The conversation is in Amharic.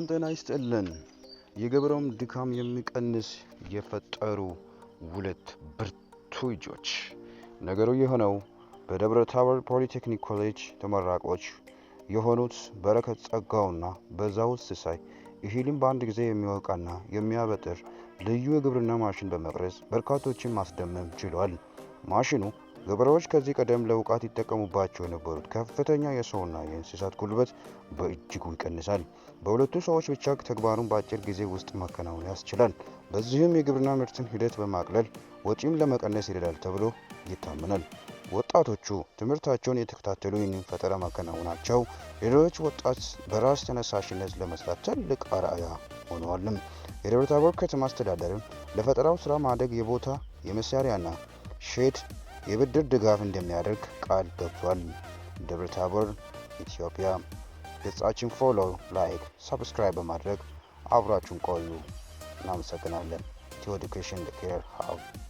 ሰላም ጤና ይስጥልን። የገበሬውን ድካም የሚቀንስ የፈጠሩ ሁለት ብርቱ እጆች። ነገሩ የሆነው በደብረ ታቦር ፖሊቴክኒክ ኮሌጅ ተመራቂዎች የሆኑት በረከት ጸጋውና በዛው ሲሳይ እህልን በአንድ ጊዜ የሚወቃና የሚያበጥር ልዩ የግብርና ማሽን በመቅረጽ በርካቶችን ማስደመም ችሏል። ማሽኑ ገበሬዎች ከዚህ ቀደም ለውቃት ይጠቀሙባቸው የነበሩት ከፍተኛ የሰውና የእንስሳት ጉልበት በእጅጉ ይቀንሳል። በሁለቱ ሰዎች ብቻ ተግባሩን በአጭር ጊዜ ውስጥ ማከናወን ያስችላል። በዚህም የግብርና ምርትን ሂደት በማቅለል ወጪም ለመቀነስ ይረዳል ተብሎ ይታመናል። ወጣቶቹ ትምህርታቸውን የተከታተሉ ይህንን ፈጠራ ማከናወናቸው ሌሎች ወጣት በራስ ተነሳሽነት ለመስራት ትልቅ አርአያ ሆነዋልም። የደብረ ታቦር ከተማ አስተዳደርም ለፈጠራው ስራ ማደግ የቦታ፣ የመሳሪያና ሼድ የብድር ድጋፍ እንደሚያደርግ ቃል ገብቷል። ደብረ ታቦር ኢትዮጵያ። ገጻችን follow፣ like፣ subscribe በማድረግ አብራችሁን ቆዩ። እናመሰግናለን። Ethio Education Care Hub.